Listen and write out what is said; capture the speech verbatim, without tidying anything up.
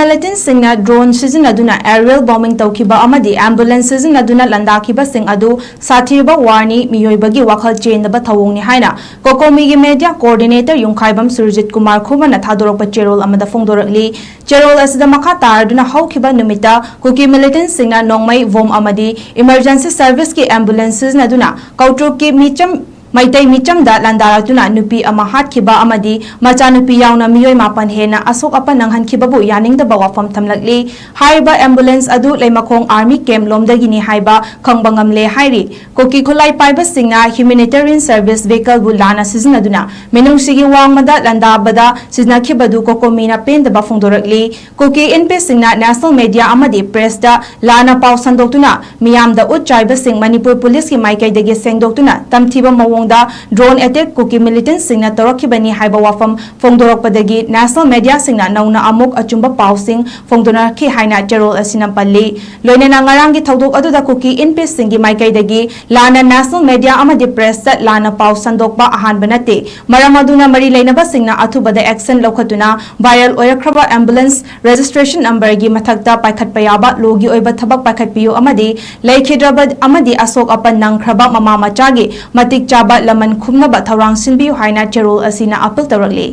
Militantꯁꯤꯡꯅ drone ꯁꯤꯖꯤꯟꯅꯗꯨꯅ aerial bombing ꯇꯧꯈꯤꯕ ꯑꯃꯗꯤ ambulance ꯁꯤꯖꯤꯟꯅꯗꯨꯅ ꯂꯥꯟꯗꯥꯈꯤꯕꯁꯤꯡ ꯑꯗꯨ ꯁꯥꯊꯤꯔꯕ warꯅꯤ, ꯃꯤꯑꯣꯏꯕꯒꯤ ꯋꯥꯈꯜ ꯆꯦꯟꯗꯕ ꯊꯧꯑꯣꯡꯅꯤ ꯍꯥꯏꯅ COCOMIꯒꯤ media coordinator ꯌꯨꯝꯈꯥꯏꯕꯝ ꯁꯨꯔꯖꯤꯠ ꯀꯨꯃꯥꯔ ꯈꯨꯃꯟꯅ ꯊꯥꯗꯣꯔꯛꯄ ꯆꯦꯔꯣꯜ ꯑꯃꯗ ꯐꯣꯡꯗꯣꯔꯛꯂꯤ꯫ ꯆꯦꯔꯣꯜ ꯑꯁꯤꯗ ꯃꯈꯥ ꯇꯥꯔꯗꯨꯅ ꯍꯧꯈꯤꯕ ꯅꯨꯃꯤꯠꯇ ꯀꯨꯀꯤ militantꯁꯤꯡꯅ ꯅꯣꯡꯃꯩ, bomb ꯑꯃꯗꯤ emergency serviceꯀꯤ ambulance ꯁꯤꯖꯤꯟꯅꯗꯨꯅ ꯀꯧꯇ꯭ꯔꯨꯛꯀꯤ ꯃꯤꯆꯝ ꯃꯩꯇꯩ ꯃꯤꯆꯝꯗ ꯂꯥꯟꯗꯥꯔꯛꯇꯨꯅ ꯅꯨꯄꯤ ꯑꯃ ꯍꯥꯠꯈꯤꯕ ꯑꯃꯗꯤ ꯃꯆꯥꯅꯨꯄꯤ ꯌꯥꯎꯅ ꯃꯤꯑꯣꯏ ꯃꯥꯄꯟ ꯍꯦꯟꯅ ꯑꯁꯣꯛ ꯑꯄꯟ ꯅꯪꯍꯟꯈꯤꯕꯕꯨ ꯌꯥꯅꯤꯡꯗꯕ ꯋꯥꯐꯝ ꯊꯝꯂꯛꯂꯤ꯫ ꯍꯥꯏꯔꯤꯕ ambulance ꯑꯗꯨ ꯂꯩꯃꯈꯣꯡ army camp ꯂꯣꯝꯗꯒꯤꯅꯤ ꯍꯥꯏꯕ ꯈꯪꯕ ꯉꯝꯂꯦ ꯍꯥꯏꯔꯤ꯫ ꯀꯨꯀꯤ ꯈꯨꯠꯂꯥꯏ ꯄꯥꯏꯕꯁꯤꯡꯅ humanitarian service vehicleꯕꯨ ꯂꯥꯟꯅ ꯁꯤꯖꯤꯟꯅꯗꯨꯅ ꯃꯤꯅꯨꯡꯁꯤꯒꯤ ꯋꯥꯡꯃꯗ ꯂꯥꯟꯗꯥꯕꯗ ꯁꯤꯖꯤꯟꯅꯈꯤꯕꯗꯨ COCOMIꯅ ꯄꯦꯟꯗꯕ ꯐꯣꯡꯗꯣꯔꯛꯂꯤ꯫ ꯀꯨꯀꯤ ꯏꯟꯄꯤꯁꯤꯡꯅ national media ꯑꯃꯗꯤ pressꯇ ꯂꯥꯟꯅ ꯄꯥꯎ ꯁꯟꯗꯣꯛꯇꯨꯅ ꯃꯤꯌꯥꯝꯗ ꯎꯠ ꯆꯥꯏꯕꯁꯤꯡ ꯃꯅꯤꯄꯨꯔ policeꯀꯤ ꯃꯥꯏꯀꯩꯗꯒꯤ ꯁꯦꯡꯗꯣꯛꯇꯨꯅ ꯇꯝꯊꯤꯕ ꯃꯑꯣꯡꯗ drone attack ꯀꯨꯀꯤ militantꯁꯤꯡꯅ ꯇꯧꯔꯛꯈꯤꯕꯅꯤ ꯍꯥꯏꯕ ꯋꯥꯐꯝ ꯐꯣꯡꯗꯣꯔꯛꯄꯗꯒꯤ national mediaꯁꯤꯡꯅ ꯅꯧꯅ ꯑꯃꯨꯛ ꯑꯆꯨꯝꯕ ꯄꯥꯎꯁꯤꯡ ꯐꯣꯡꯗꯣꯔꯛꯈꯤ ꯍꯥꯏꯅ ꯆꯦꯔꯣꯜ ꯑꯁꯤꯅ ꯄꯜꯂꯤ꯫ ꯂꯣꯏꯅꯅ ꯉꯔꯥꯡꯒꯤ ꯊꯧꯗꯣꯛ ꯑꯗꯨꯗ ꯀꯨꯀꯤ ꯏꯟꯄꯤꯁꯤꯡꯒꯤ ꯃꯥꯏꯀꯩꯗꯒꯤ ꯂꯥꯟꯅ national media ꯑꯃꯗꯤ pressꯇ ꯂꯥꯟꯅ ꯄꯥꯎ ꯁꯟꯗꯣꯛꯄ ꯑꯍꯥꯟꯕ ꯅꯠꯇꯦ꯫ ꯃꯔꯝ ꯑꯗꯨꯅ ꯃꯔꯤ ꯂꯩꯅꯕꯁꯤꯡꯅ ꯑꯊꯨꯕꯗ action ꯂꯧꯈꯠꯇꯨꯅ viral ꯑꯣꯏꯔꯛꯈ꯭ꯔꯕ ambulance registration numberꯒꯤ ꯃꯊꯛꯇ ꯄꯥꯏꯈꯠꯄ ꯌꯥꯕ lawꯒꯤ ꯑꯣꯏꯕ ꯊꯕꯛ ꯄꯥꯏꯈꯠꯄꯤꯌꯨ ꯑꯃꯗꯤ ꯂꯩꯈꯤꯗ꯭ꯔꯕ ꯑꯃꯗꯤ ꯑꯁꯣꯛ ꯑꯄꯟ ꯅꯪꯈ꯭ꯔꯕ ꯃꯃꯥ ꯃꯆꯥꯒꯤ ꯃꯇꯤꯛ ꯆꯥꯕ ꯂꯃꯟ ꯈꯨꯝꯅꯕ ꯊꯧꯔꯥꯡ ꯁꯤꯟꯕꯤꯌꯨ ꯍꯥꯏꯅ ꯆꯦꯔꯣꯜ ꯑꯁꯤꯅ appeal ꯇꯧꯔꯛꯂꯤ꯫